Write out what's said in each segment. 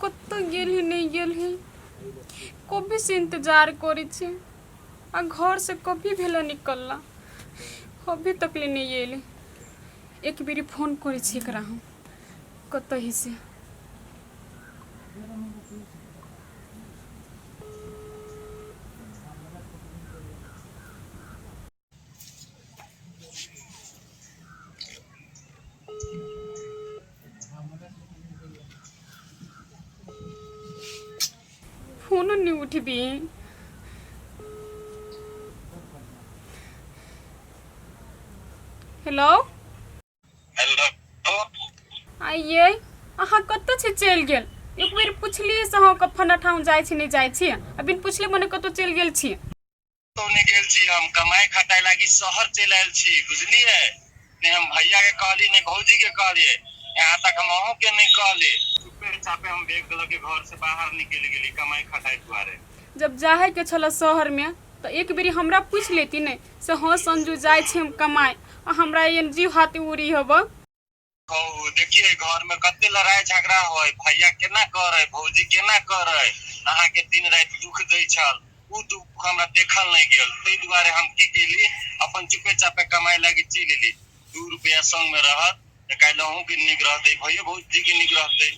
कतऽ गेलही नहि गेलही कभी से इंतजार करै छी आ घर से कभी भेला निकलला अभी तक ले नहि एलै एक बेरी फोन करै छी एकरा हम कतऽ ही से फोनो नहि उठबी। हेलो। हेलो। आइये अहाँ कतऽ छी चलि गेल? एक बेर पुछलियै से अहाँ कफन ठाम जाइ छी नहि जाइ छी, आ बिन पुछले मने कतौ चलि गेल छी? कतौ नहि गेल छी, हम कमाइ खटाइ लागी शहर चलि आयल छी, बुझलियै ने? हम भैया के कहली ने भौजी के कहलियै, यहाँ तक हम अहूँ के नहि कहली। चुपे चापे हम बैग लऽ के घर से बाहर निकलि गेली कमाइ खटाइ दुआरे। जब जाहे के छल शहर में तऽ एक बेरी हमरा पूछि लेती ने से हँ संजू जाइ छी हम कमाइ, आ हमरा एहन जीव हाथी उड़ी हब। कहू देखिए, घर में कते लड़ाई झगड़ा होय, भैया केना करे, भौजी केना करे, अहाँके दिन राति दुख दै छल, उ दुख हमरा देखल नहि गेल। ताहि दुआरे हम की केली, अपन चुपे चापे कमाइ लागी चलि एली। 2 रुपया संग में रहत तऽ काल्हि अहूँ के नीक रहतै, भैयो भौजी के नीक रहतै।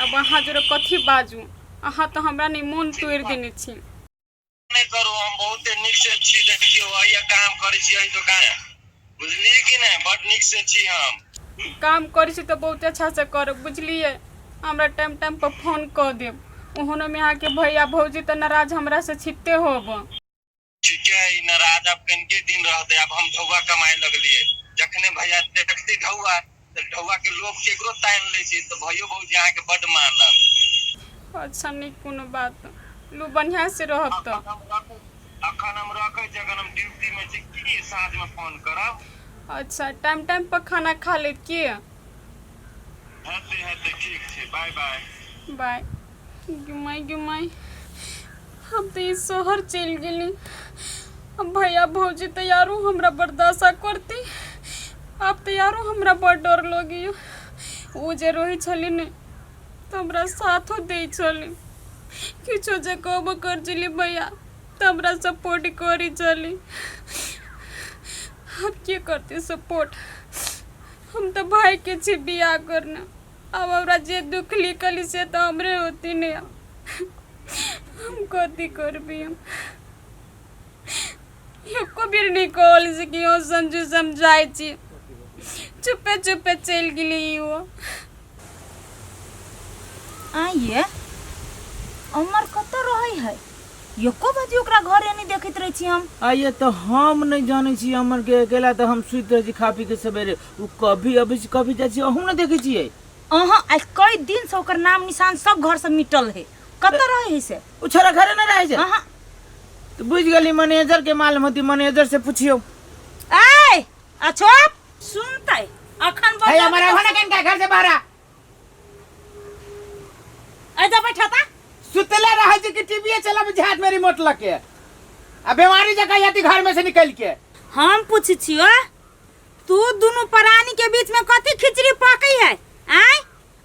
आब अहाँ जोरे कथी बाजू, अहाँ तऽ हमरा नहि मोन तोड़ि देने छी। नहि करू, हम बहुते नीक से छी। देखियौ, अहिया काम करै छी एहि दोकान, बुझलियै कि नहि? बड नीक से छी हम। काम करै छी तऽ बहुत अच्छासँ करब, बुझलियै? हमरा टाइम टाइमपर फोन कऽ देब। ओहनोमे अहाँके भैया भौजी तऽ नाराज हमरासँ छिते होब। ठीके है, ई नाराज आब कनिके दिन रहतै। आब हम ढौआ कमाए लगलियै। जखने भैया देखतै ढौआ तऽ ढौआ के लोभ केकरो तानि लै छै, तऽ भैयो भौजी अहाँके बड मानत। अच्छा, नहि कोनो बात, लू बढ़िआँ से रहब तऽ। अखन हम रखै छी, अखन हम ड्यूटी मे छी की, साँझ मे फोन करब। अच्छा, टाइम टाइम पर खाना खा लेत की? हेतै हेतै, ठीक छै, बाय बाय। बाय। गे माय गे माय, हम तऽ ई शहर चलि गेली, अब भैया भौजी तऽ यारो हमरा बर्दाश्त करती। आब तऽ यारो हमरा बड़ डर लगैया। ओ जे रहै छली ने तऽ हमरा साथो दै छली, किछो जे कहबो कर छली भैया तऽ हमरा सपोर्ट करै छली। आब के करतै सपोर्ट? हम तऽ भाईके छी बियाह करने, आब हमरा जे दुख लिखल से तऽ हमरे होती ने। हम कथी करबी? हम एको बेर नहि कहल से कि हँ संजू से हम जाइ छी, चुपे चुपे चलि गेली ओ। आइए अमर कतऽ रहै है? एको बजे ओकरा घरे नहि देखैत रहै छी हम। आइए तऽ हम नहि जानै छी अमर के, अकेला तऽ हम सुति रहै छी खा पी के सवेरे, ओ कभी अबै छी कभी जाइ छी, अहूँ नहि देखै छियै। अहाँ आइ कई दिन से ओकर नाम निशान सब घर से मिटल है, कतऽ रहै है से? ओ छोरा घरे नहि रहै छै। अहाँ तऽ बुझि गेली, मैनेजर के मालूम होती, मैनेजर से पुछियौ। आय अछोप सुनतै अखन। है हमारा होना कहीं घर से बाहर आ। ऐजा बैठा ता। सुतले रहै छै कि टीवीए चलाबै छै हाथ में रिमोट लके, आ बीमारी जकाँ यदि घर में से निकल के। हम पूछै छियो, तू दुनू प्राणी के बीच में कथी खिचड़ी पकै है? आय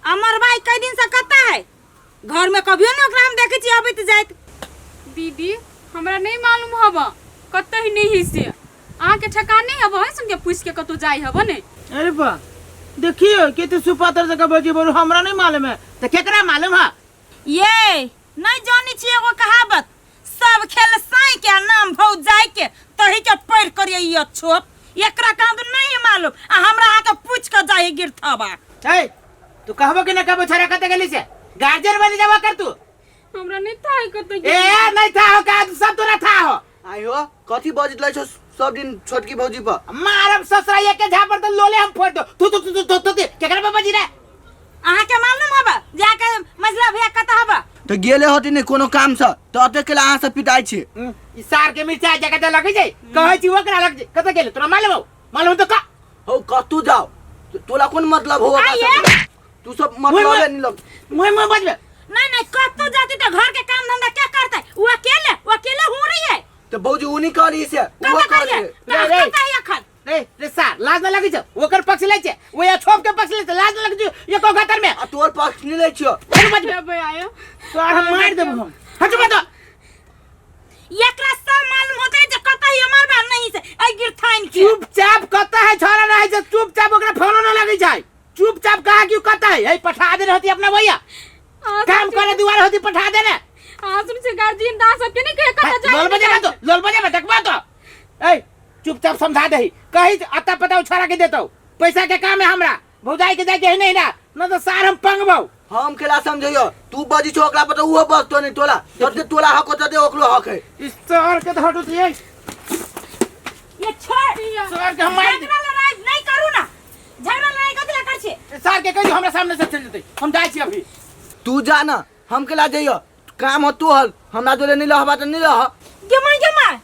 अमर भाई कई दिन से कत्ता है घर में? कभियो ने ओकरा हम देखै छी अबैत जाइत। दीदी, हमरा नहि मालूम हब कतऽ ही नहीं ही से, अहाँके ठेकान नहीं हब है सुन के पूछ के कतौ जाइ हब ने। अरे बा, देखियो केते सुपातर जगह बजी बोलू, हमरा नहीं मालूम है तो केकरा मालूम है? ये नहीं जानी छी एगो कहावत, सब खेल साई के नाम भौ जाय के, तही के पढ़ करिए ई अछोप एकरा कहाँ तो नहीं मालूम, आ हमरा अहाँ के पूछ के जाही गिरथबा। ए तू कहबो कि ना कहबो, छोरा कते गेली से? गार्जियन बनी जावा कर तू। हमरा नहीं था कतौ। ए नहीं था हो का, सब तोरा था हो। आयो, कथी बजैत रहै छौ सब दिन छोटकी भौजी पर? मारब ससुरा के झापर तो लोले हम फोड़ दो। तू तू तू तू तू केकरा पर बजी रे? अहाँ के मालूम हबा जाके मझला भैया कत हबा? तऽ गेले होती ने कोनो काम से, तऽ अते केला अहाँ सब पिटाइ छी? ई सार के मिर्चा जगह जे लगै छै, कहै छी ओकरा लग छै, कतऽ गेलै तोरा मालूम हो? मालूम तो का हो, कतू जाओ, तोरा कोन मतलब हो? आइए। तू सब मतलब है नहीं लग मुँह मुँह बजबे नहीं नहीं, कतू जाती तो घर के काम धंधा क्या करता है? वो अकेले, वो अकेले हो रही है। तऽ भौजी उ नहीं कहली से, कब वो करिए? कहली। रे, रे। कत है अखन? रे रे सार, लाज न लगै छौ? ओकर पक्ष लै छै, ओ या छोप के पक्ष लै छै, लाज न लगै छौ एको घतर में? आ तोर पक्ष पक्ष नहीं लै छियो। भैया तोरा हम मारि देबो हम। हट मत। एकरा सब मालूम होते जे कतई हमर बा नहीं से ऐ गिरथाइन के। चुपचाप कत है छोरा रहे छै, चुपचाप ओकरा फोनो न लगै छै। चुपचाप कहा क्यों कत है? ए पठा दे रहती अपना भैया। काम करे दुआर होती पठा दे ने। अहाँ सुन से गार्जियन दा सबके नहीं कहे कत जाए। लोल बजे तो लोल बजे देखबा तो। ए चुपचाप समझा दही, कही अता पता छोरा के देतो। पैसा के काम है हमरा, भौजाई के जाके है नहीं ना, न तो सार हम पंगबौ। हम केला समझैयो, तू बजी छो ओकरा पर तो उहो बजतो नहीं तोला, जते तोला हक होतो ते ओकरो हक है। इस शहर के तो हटो दिए। ये छोड़ शहर के हम मार झगड़ा लड़ाई नहीं करू ना, झगड़ा लड़ाई कथी ला कर छे? सार के कहियो हमरा सामने से चल जते, हम जाय छी अभी। तू जा ना, हम केला जइयो, काम हो तू हल, हमरा जोरे नहीं रहबा त नहीं रह। गे माय गे माय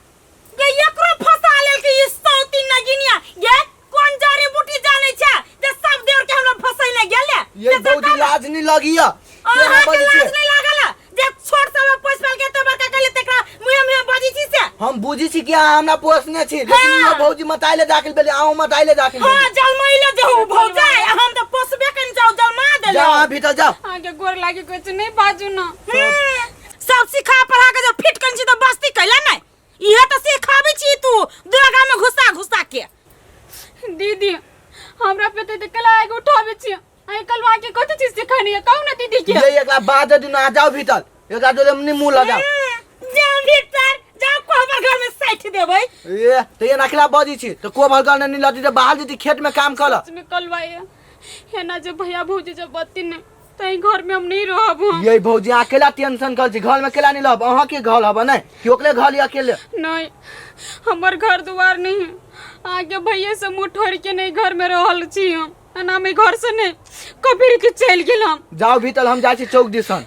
गे एकरो फंसा लेल के ई सौती नगिनिया गे कोन जड़ी बूटी जाने छे जे सब देवर के हमरा फसैने गेले। ये भौजी लाज नहीं लगिया। अहाँ के लाज नहीं लागल जे छोट सब पोस पाल के एते बड़का कैले तेकरा मुहे मुहे बजी छी से? हम बुझी छी कि अहाँ हमरा पोसने छी, लेकिन हाँ। इहो भौजी मताइले दाखिल भेलै, अहूँ मताइले दाखिल हां भेली। जलमैले जे हो भौजाई, हम त पोसबे कनि जाऊ जलमा देले। जाओ अहाँ भीतर जाओ। अहाँके गोर लागे कहै छै नहीं बाजू ना। सब सिखा पढ़ा के जब फिट कनि छी त बस्ती कैला नहीं, इहे त सिखाबै छी तू दुर्गा में घुसा घुसा के। दीदी हमरा पे त कला आगे उठाबै छी, आइ कल के कथी चीज सिखानी है कहू ना दीदी के। ये एकरा बाद दिन आ जाओ भीतर, एकरा जोरे नहीं मुंह लगाओ। जाओ भीतर जाओ, कोहबर घर में सैठ देबै। ए त ये नखला बजी छी त कोहबर घर नहीं लती त बाहर जती खेत में काम कर। सच में कलवा है ना जे भैया भौजी जब बत्ती नहीं तई घर में हम नहीं रहब हम। ये भौजी अकेला टेंशन कर छी, घर में अकेला नहीं रहब, अहाँ के घर हब नहीं कि ओकरे घर या अकेले? नहीं हमर घर दुआर नहीं है, आगे भैया से मुँह ठोर के नहीं घर में रहल छी हम, एना में घर से नहीं कबीर के चल गेल हम। जाओ भीतर, हम जाइ छी चौक दिसन।